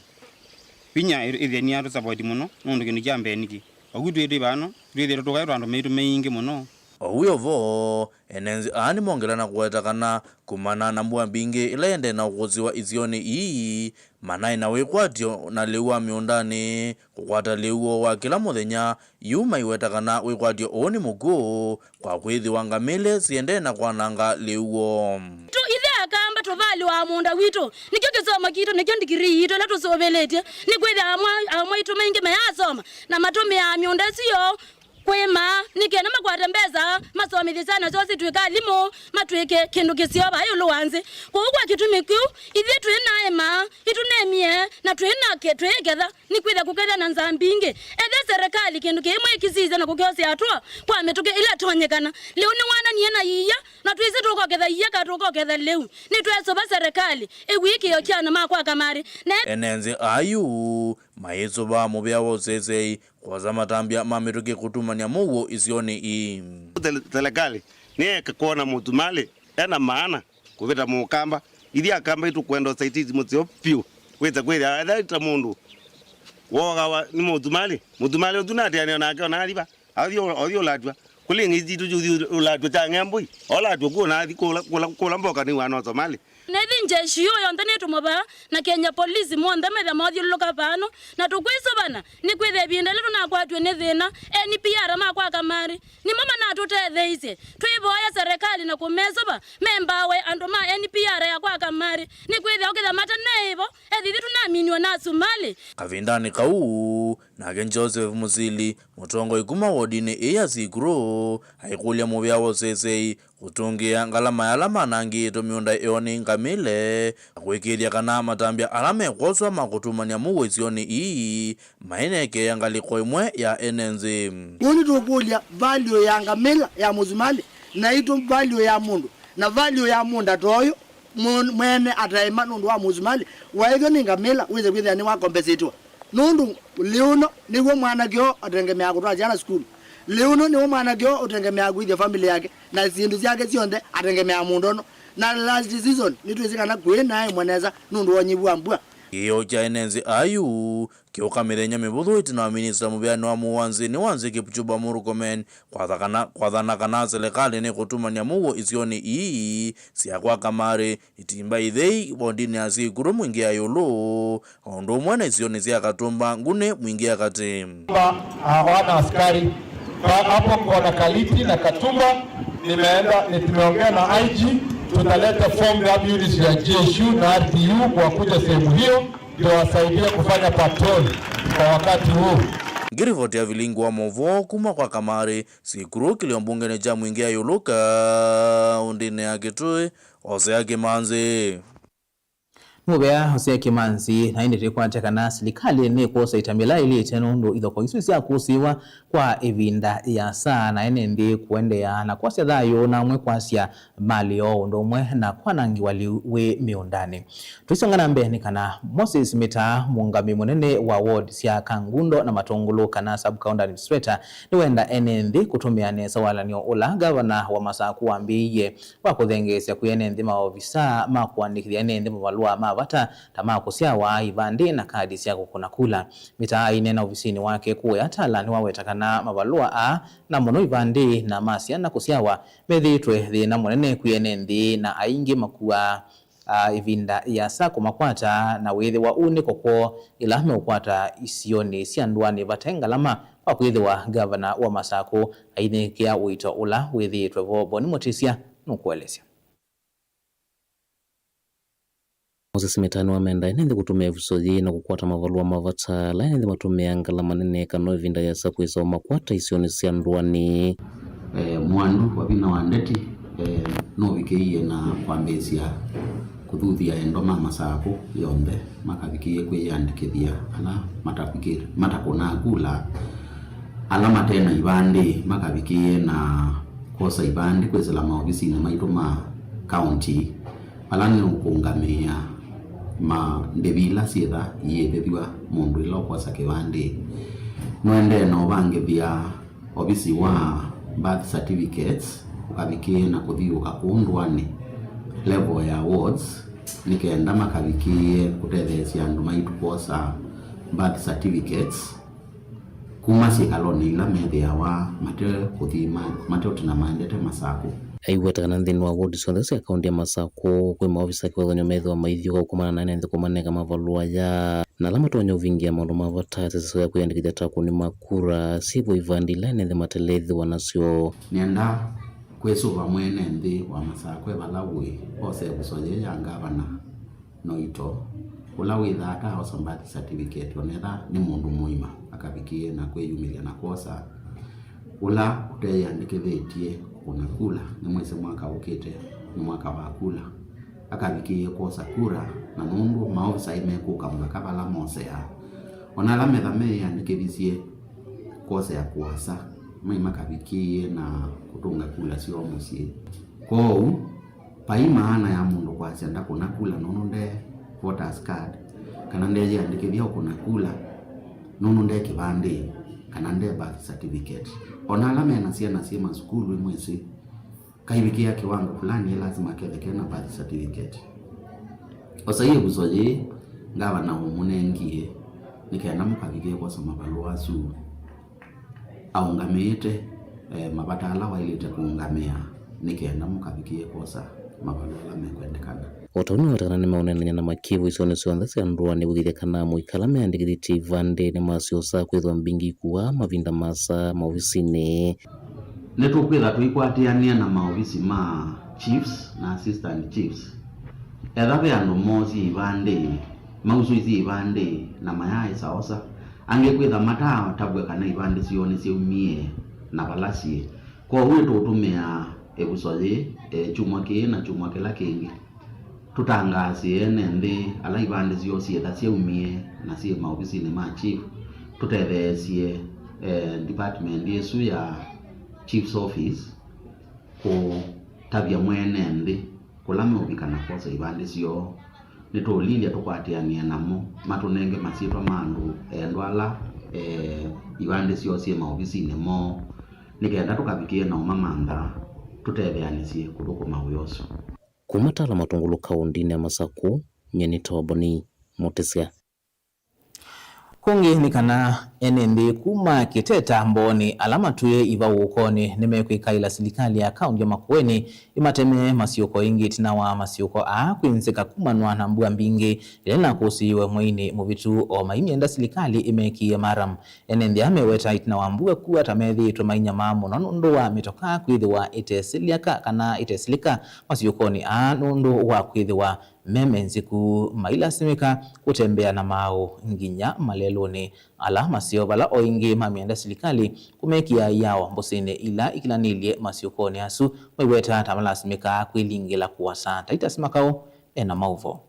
vinya ĩ-, ĩthĩe nĩyatũsapoti mũno, nũndũ kĩndũ kya mbee nĩkĩ, oku twĩ twĩ vano, twĩthĩĩtwe tũkaetwa andũ maitũ maingĩ mũno. O wĩ o vo, ene nthĩ aa nĩmongela na kũweta kana kumana na mbua mbingĩ ĩla ĩendee na ũkũsĩwa isionĩ ii, manaĩ na wĩkwatyo na lĩu wa mĩũndanĩ, kũkwata lĩu woo wa kĩla mũthenya, yu maiweta kana wĩkwatyo ũũ nĩ mũkw'ũ, kwa kwĩthĩwa ngamĩle siendee na kwananga lĩu woo. Tu ithe akamba tũvalĩwa mũũnda witũ, nĩkyo kĩsomo kitũ, nĩkyo ndikirii yitũ ĩla tũsũvĩlĩtye, nĩkwĩthĩa amwa-, amwaitũ maingĩ mayasoma na matũmĩaa mĩũnda ĩsu yoo kwĩma, nĩ kenda makwate mbesa, masomethye syana syoo sitw'ĩke alimũ, matw'ĩke kĩndũ kĩseo vaa ĩũlũ wa nthĩ. Kwoou kwa kĩtumi kĩu, ithyĩ twĩ na ĩma, itũnemie, na twĩ na ke-, twĩĩketha, nĩkwĩthĩa kũkethĩa na nzaa mbingĩ. Ethĩa serikali kĩndũ kĩĩ mwĩkĩsĩsye na kũkĩosea atũa kwa mĩtũkĩ ĩla ĩtonyekana. Lĩu nĩwananie na iia, na twĩsĩ tũkoketha iia ka tũkoketha lĩu. Nĩtwesũva serikali ĩw'ĩkĩĩo kya andũ ma kwa Kamare. Na ene nthĩ aa yu mayĩsũva mũvea wa ũseseĩ kwosa matambya ma mĩtũkĩ kũtumany'a mũuo isionĩ ii. Sele-, selekalĩ nĩyeke kwona mũtumalĩ ena maana kũvĩta mũkamba. Ithyĩ akamba itũkwenda ũsaitizi mũseo vyũ. Wĩse kwĩthĩa etha ta mũndũ woogawa nĩ mũtumalĩ, mũtumalĩ ũsu natĩanĩo nake ona aliva, athi, athi ũlatw'a. Kũlĩ ng'ei sitũ syũthi ũlatw'e kya ng'embũi, olatw'e kũna athi kũla, kũla, kũla mboka nĩ wana Somali. Nĩthi njeshi yu yonthe nĩtũmwe vaa, na Kenya Police monthe metha mathyũlũlũka vano, na tũkwĩsũvana, nĩkwĩthĩa ĩvinda ĩla tũnakwatw'e nĩ thĩna, N P R ma kwa Kamari, nĩmo manatũtetheeisye. Twĩvoya serikali na kũmesũva, membawe andũ ma N P R ya kwa Kamari, nĩkwĩthĩa ũkĩtha mate neĩvo, ethithi tũnaminwe na Asumali. Kavindanĩ kau, nake Joseph Musili, mũtongoi kuma wodinĩ ĩĩ ya Sikuru, aikũlya mũvea wa ũseseĩ, kũtũngĩĩa ngalama ya ala manangĩĩtwe mĩũnda yoo nĩ ngamĩle, na kũĩkĩĩthya kana matambya ala mekwoswa ma kũtumany'a mũuo isionĩ ii mainekeea ngalĩko ĩmwe ya ene nthĩ. Kwoou nĩtũkũlya value ya ngamĩla ya Mũsumali, naitũ value ya mũndũ, na value ya mũũnda ta ũyũ mũ-, mwene ataĩma nũndũ wa Mũsumali, waĩthw'a nĩ ngamĩla wĩse kwĩthĩa nĩwakombesĩtwa. Nũndũ lĩu ũno nĩw'o mwanake ũũ ũtengemeaa kũtwaa syana sukulu. Lĩu ũno nĩw'o mwanake ũũ ũtengemeaa kũĩthya famĩlĩ yake, na syĩndũ syake syonthe atengemeaa mũũnda ũno. Na last season, nĩtwĩsĩ kana kũĩ naĩ mwenesa nũndũ wa ũnyivu wa mbua. Kĩĩo kya ene nthĩ ayu kĩũka mĩthenya mĩvũthũ ĩtina wa minista mũveanĩ wa mũuo wa nthĩnĩ wa nthĩ Kipchumba Murkomen kwatha kana, kwathana kana silikalĩ nĩkũtumany'a mũuo isionĩ ii sya kwa Kamari, Itimba Ithei, wodinĩ ya Sikuru mwingĩ ya ĩũlũ, o ũndũ ũmwe na isionĩ sya Katumba Nguni mwingĩ ya katĩ. Kwamba, ah, wana askari, pa-, hapo kwa Kaliti na Katumba, nimeenda, ni-, tumeongea na I G, tutaleta form ya units ya G S U na R T U wakuje sehemu hiyo, ndio wasaidie kufanya patrol kwa wakati huu. Ngĩrivoti ya vilingi wa maũvoo kuma kwa Kamari, Sikuru kĩlio mbungenĩ kya mwingĩ ya ĩũlũ kaũndĩnĩ ya Kitui, Hosea Kimanzi. Nĩ mũvea Hosea Kimanzi, na ĩndĩ twĩkwatya kana silikalĩ nĩkwosa ita mĩla ĩlĩte nũndũ ithoko isu syakũsĩĩwa kwa ĩvinda ĩasa, na ene nthĩ kũendeea na kwasya thayũ na amwe kwasya malĩ o ũndũ ũmwe na kwanangĩwa lĩu wĩ mĩũndanĩ. Tũisonga na mbee nĩ kana Moses Mĩtaa, mũũngamĩi mũnene wa ward sya Kangundo na Matũngũlũ kana sub county administrator, nĩwenda ene nthĩ kũtũmĩa nesa walan'yo ũla ngavana wa Masakũ wambĩĩie wa kũthengeesya kwĩ ene nthĩ maovisaa ma kũandĩkĩthya ene nthĩ mavalũa ma vata ta ma kũsyawa, ivandĩ na kadi sya kũkũna kula. Mĩtaa aineena ovisinĩ wake kũya Tala nĩwaweta kana mavalũa aa, na mũno ivandĩ na ma syana kũsyawa, methĩĩtwe thĩna mũnene kwĩ ene nthĩ, na aingĩ makuaa, a, ĩvinda ĩasa kũmakwata, na wĩthĩwa ũu nĩko kwoo ĩla meũkwata isionĩ sya ndũanĩ vate ngalama, kwa kwĩthĩwa ngavana wa Masakũ ainĩkĩa ũito ũla wĩthĩĩtwe vo. Boni Mũtĩsya nũkũelesya. Moses Mĩtaa nĩwamenda ene nthĩ kũtũmĩa ĩvuso yĩĩ na kũkwata mavalũa ma vata ala ene nthĩ matũmĩaa ngalama nene kana ĩvinda yĩasa kwĩsa ũmakwata isionĩ sya ndũanĩ. Eh, mwandu wa vinya wa ndeti, eh, nũvikĩie na kwambĩĩsya kũthuthya endwa ma Masakũ yonthe makavikĩie kwĩyĩandĩkĩthya ala matavikĩ-, matakũnaa kula, ala mate na ivandĩ makavikĩie na kwosa ivandĩ kwĩsĩla maovisinĩ maitũ ma kaũnti, ala nĩ ũkũngamĩĩa ma ndĩvi ila syĩtha iĩvĩthw'a mũndũ ĩla ũkwosa kĩvandĩ. Nũendee na ũvangĩthya ovisi wa birth certificates ũkavikĩĩe na kũthiũũka kũu ndũanĩ level ya wards, nĩ kenda makavikĩĩe kũtetheesya andũ maitũ kwosa birth certificates kuma syĩkalonĩ ila methĩawa mate kũthi ma-, mate ũtina maendete Masakũ. Aiweta kana nthĩnĩ wa ward syonthe sya kaũnti ya Masakũ kwĩ maovisa kĩvathũkany'o methĩwa maithyũũka kũkomana na ene nthĩ kũmanenga mavalũa aya, na ala matonya ũvingĩa maũndũ ma vata ta ĩseso ya kwĩyandĩkĩthya ta akũni ma kura, syĩvo ivandĩ ila ene nthĩ matelethĩwa nasyo. Nĩenda kwĩsũva mwene nthĩ wa Masakũ e vala wĩ, ose ĩvuso yĩĩ ya ngavana Noito, ũla wĩthaa ataosa birth certificate, onetha nĩ mũndũ mũima, akavikĩĩe na kwĩyumĩlya na kwosa. Ũla ũteyĩandĩkĩthĩtye kũkũna kula, nĩmwĩsĩ mwaka ũkĩte nĩ mwaka wa kula, akavikĩĩe kwosa kura, na nũndũ maovisa aĩ mekũka mũvaka vala moseaa, ona ala metha meyĩandĩkĩthisye kwosea kũasa, mai makavikĩĩe na kũtũnga kula syoo mũsyĩ. Kwoou, vai maana ya mũndũ kwasya ndakũna kula nũndũ nde voters card, kana ndeyĩandĩkĩthya ũkũna kula nũndũ nde kĩvandĩ, kana nde birth certificate. Ona ala me na syana syĩ masukulu, ĩmwĩsĩ, kaivikĩa kĩwango fulani, ĩ lasima ketheke na birth certificate. Osai ĩvuso yĩĩ ngavana ũmũnengie nĩ kenda mũkavikĩe kwosa mavalũa asu aũngamĩĩte eh, mavata ala waĩlĩte kũũngamĩa nĩ kenda mũkavikĩe kwosa mavalũa ala mekwendekana. O ta ũu nĩwatakana nĩmeũneenany'a na makĩvũ isionĩ syonthe sya ndũanĩ kũthithya kana amũika ala meandĩkĩthĩtye ivandĩ nĩmasyosaa kwĩthĩwa mbingĩ ikuaa mavinda maasa maovisinĩ. Nĩtũkwĩtha tũikwatĩanĩa na maovisi ma chiefs na assistant chiefs. Etha ve andũ moosie ivandĩ, mausũisye ivandĩ na mayaaĩsa osa, angĩ kwĩtha mataatavw'a kana ivandĩ syoo nĩsyaumie na vala syĩ. Kwoou nĩtũũtũmĩa ĩvuso yĩĩ, e, kyumwa kĩĩ na kyumwa kĩla kĩngĩ, tũtangaasĩe ene nthĩ ala ivandĩ syoo syĩtha syaumie na syĩ maovisinĩ ma chief, tũtetheesye, e, department ĩsu ya chief's office kũtavya mwene nthĩ kũla meũvika na kwosa ivandĩ syoo. Nĩtũũlilya tũkwatĩanĩe namo, matũnenge masyĩtwa ma andũ endwa ala, e, ivandĩ syoo syĩ maovisinĩ moo, nĩ kenda tũkavikĩe na ũmamantha, tũtetheanĩsye kũthũkũma wĩa ũsu. Kuma Tala Matũngũlũ kaũndĩnĩ ya Masakũ, nyie nĩ Toboni Mũtĩsya. Kũngĩ nĩ kana ene nthĩ kuma Kĩteta Mbooni ala matwĩe ivaũũkonĩ nĩmekwĩkaĩla silikalĩ ya kaũndĩ ya Makueni ĩmateme masyũko ĩngĩ ĩtina wa masyũko aa kwĩnzĩka kumanwa na mbua mbingĩ ĩla ĩnakũsĩĩwe mweinĩ mũvĩtu, o maimyenda silikalĩ ĩmekĩe maram. Ene nthĩ aa meweta ĩtina wa mbua kua ta methĩĩtwe mainyamaa mũno nũndũ wa mĩtokaa kwĩthĩwa ĩtesĩlĩka kana ĩtesĩlĩka masyũkonĩ aa nũndũ wa kwĩthĩwa me menzĩku, mailasimĩka kũtembea na maaũ nginya malelũnĩ ala maseo, vala o ĩngĩ mamyenda silikalĩ kũmekĩa yao mbũsĩnĩ ila ikilanĩlye masyũkonĩ asu, maiweta ta malasimĩkaa kwĩlingĩla kũasa. Titus Makau ena maũvoo.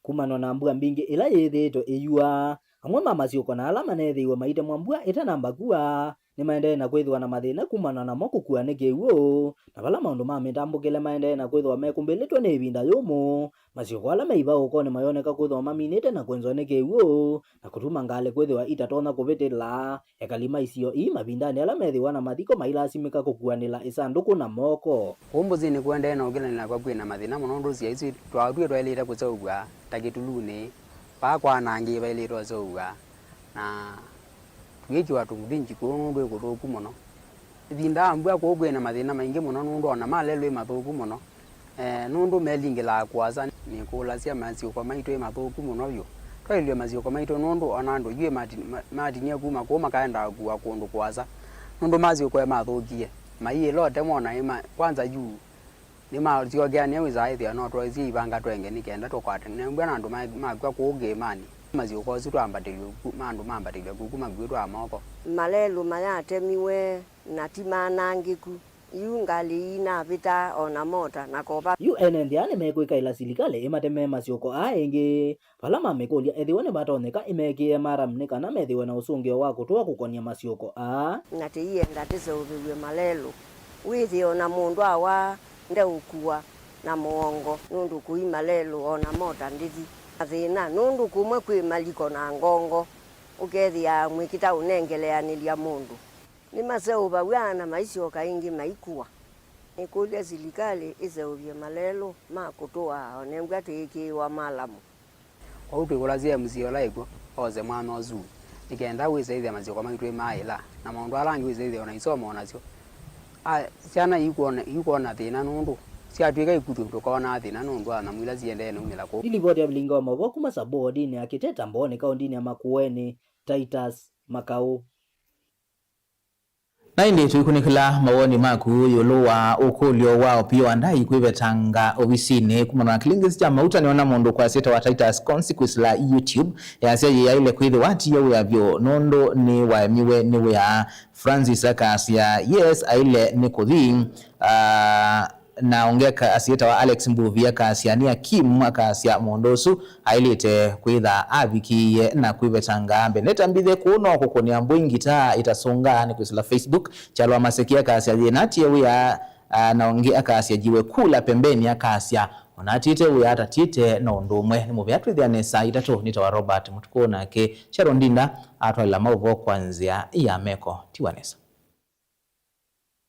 Kumana na mbua mbingĩ ĩla yĩthĩĩtwe ĩyua, amwe ma masyũko na ala maneethĩiwe maitemwa mbua ĩtanamba kua, nĩmaendee na kwĩthĩwa na mathĩna kumana namo kũkua nĩ kĩw'ũ, na vala maũndũ ma mĩtambũkĩle maendee na kwĩthĩwa mekũmbĩlĩtwe nĩ ĩvinda yũmũ, masyũko ala me ivaũũkonĩ mayoneka kwĩthĩwa maminĩte na kwenzwa nĩ kĩw'ũ, na kũtuma ngalĩ kwĩthĩwa itatonya kũvĩtĩla. Ekali ma isio ii mavindanĩ ala methĩwa na mathiko mailasimĩka kũkuanĩla ĩsandũkũ na moko. Kũu Mbũsĩnĩ kũendee na ũkĩlanĩla kwa kwĩ na mathĩna mũno nũndũ nzĩa isu twatw'e twaĩlĩte kũseũvw'a ta kĩtulunĩ, vaa kwanangĩĩe vaĩlĩte ũseũvw'a, na tũyĩkĩwa tũvũthĩnji kũu nũndũ ĩ kũthũku mũno. Ĩvinda ya mbua kũu kwĩ na mathĩna maingĩ mũno nũndũ ona malelũ ĩ mathũku mũno. Eh, nũndũ melingĩlaa kũasa, nĩkũlasya masyũko maitũ ĩ mathũku mũno vyũ. Twaĩlw'e masyũko maitũ nũndũ ona andũ yu mati-, ma-, matinie kuma kũu makaenda kũua kũndũ kũasa. Nũndũ masyũko ĩ mathũkie, maiĩla ũtemwa na ĩma, kwanza yu nĩmasyokeanĩa wĩsaa ĩthĩa no twaisye ivanga twenge nĩ kenda tũkwate nembwa na andũ ma-, makw'a kũu kĩĩmanĩ. Masyũko asu twambatĩlw'e ku-, ma andũ mambatĩlw'e kũu kuma kwitũ a moko. Malelũ mayatemiwe na ti manangĩku. Yu ngalĩ iinavĩta o na mota na kova. Yu ene nthĩ aa nĩmekwĩkaĩla silikalĩ ĩmateme masyũko aa ĩngĩ, vala mamĩkũlya ethĩwa nĩvatonyeka ĩmekĩe maram nĩ kana methĩwe na ũsũngĩo wa kũtũa kũkony'a masyũko aa. Na tĩienda tĩseũvĩw'e malelũ, wĩthĩe o na mũndũ awaa ndeũkua na mũongo, nũndũ kũi malelũ o na mota ndĩthi. Mathĩna, nũndũ kũmwe kwĩ maliko na ngongo, ũkethĩa mwĩkĩta ũnengeleanĩlya mũndũ. Nĩmaseũvaw'a na maisyoka ĩngĩ maikua. Nĩkũlya silikalĩ ĩseũvye malelũ ma kũtũaa o nengwa tũĩkĩĩwa malamu. Kwoou twĩkũlasya M C A ũla ĩkw'o ose mwanya ũsu nĩ kenda wĩsaĩthya masyĩko maitũ ĩmaaĩla, na maũndũ ala angĩ wĩsaĩthya o na isomo o nasyo. A, syana ikwona, ikwona thĩna nũndũ syatw'ĩka ikuthũ tũkoonaa thĩna nũndũ wa nyamũ ila siendee naumĩla kũu. Nĩ livoti ya vilingi wa maũvoo kuma Sub Wardinĩ ya Kĩteta Mbooni kaũndĩnĩ ya Makueni, Titus Makau. Na ĩndĩ tũikũnĩkĩla mawoni maku ĩũlũ wa ũkũlyo wa Opiyo Wandayi kwĩvetanga ovisinĩ kumana na kĩlingisi kya mauta, nĩona mũndũ ũkwasya etawa Titus Consequence la YouTube easya yĩaĩle kwĩthĩwa atiie wĩa vyũ nũndũ nĩwaemiwe nĩ wĩa. Francis akasya, yes, aĩle nĩ kũthi. Ah, na ũngĩ aka-, asya etawa Alex Mbuvi akasya, nĩ Akim akasya mũndũ ũsu aĩlĩte kwĩtha avikĩĩe na kwĩvetanga. Mbeneta Mbithe kũũ no kũkũnĩa mbũi ngitaa ĩtasũngaa nĩ kwĩsĩla Facebook. Kyalwa Maseki akasya, yĩna atie wĩa, ah, na ũngĩ akasya, jiwe kula pembeni akasya, ona atiĩte wĩa atatiĩte no ũndũ ũmwe. Nĩ mũvea twĩthĩa nesa itatũ. Nĩtawa Robert Mũtukũ nake Sharon Ndinda atwaĩla maũvoo kwa nzĩa ya meko. Tiwa nesa.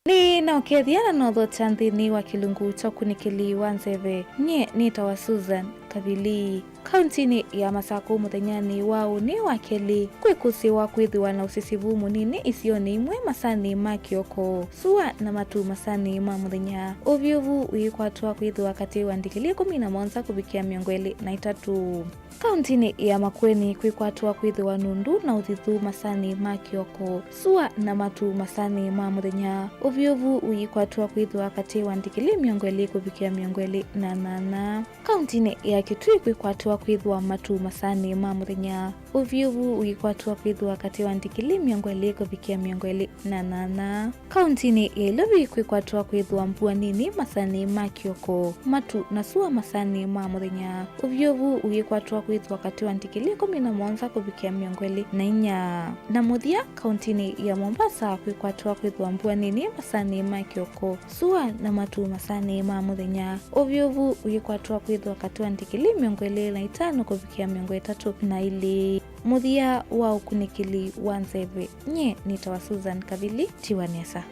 Nĩ na ũkethĩa na nothokya nthĩnĩ wa kĩlungu kya ũkunĩkĩli wa nzeve. Nyie nĩtawa Susan Kathili. Kauntinĩ ya Masakũ mũthenyanĩ wa ũnĩ wa kelĩ, kwĩkũsĩwa kwĩthĩwa na ũsisivu mũnini isionĩ imwe masanĩ ma kĩoko, sua na matu masanĩ ma mũthenya. Ũvyũvu ũikwatwa kwĩthĩwa katĩ wa ndikili ĩkũmi na mũonza kũvikĩa mĩongo ĩlĩ na itatũ. Kauntinĩ ya Makueni kwĩkwatwa kwĩthĩwa nundu na ũthithu masanĩ ma kĩoko, sua na matu masanĩ ma mũthenya. Ũvyũvu ũikwatwa kwĩthĩwa katĩ wa ndikili mĩongo ĩlĩ kũvikĩa mĩongo ĩlĩ na nana. Kauntinĩ ya Kitui kwĩkwatwa kwĩthĩwa matu masanĩ ma mũthenya. Ũvyũvu ũikwatwa kwĩthĩwa katĩ wa ndikili mĩongo ĩlĩ kũvikĩa mĩongo ĩlĩ na nana. Kauntinĩ ya Ilovi kwĩkwatwa kwĩthĩwa mbua nini masanĩ ma kĩoko, matu na sua masanĩ ma mũthenya. Ũvyũvu ũikwatwa kwĩthĩwa katĩ wa ndikili ĩkũmi na mũonza kũvikĩa mĩongo ĩlĩ na inya. Na mũthya, kauntinĩ ya Mombasa kwĩkwatwa kwĩthĩwa mbua nini masanĩ ma kĩoko, sua na matu masanĩ ma mũthenya. Ũvyũvu ũikwatwa kwĩthĩwa katĩ wa ndikili mĩongo ĩlĩ na itano kũvikĩa mĩongo ĩtatũ na ilĩ. Mũthya wa ũkunĩkĩli wa nzeve, nyie nĩtawa Susan Kavili, tiwa nesa.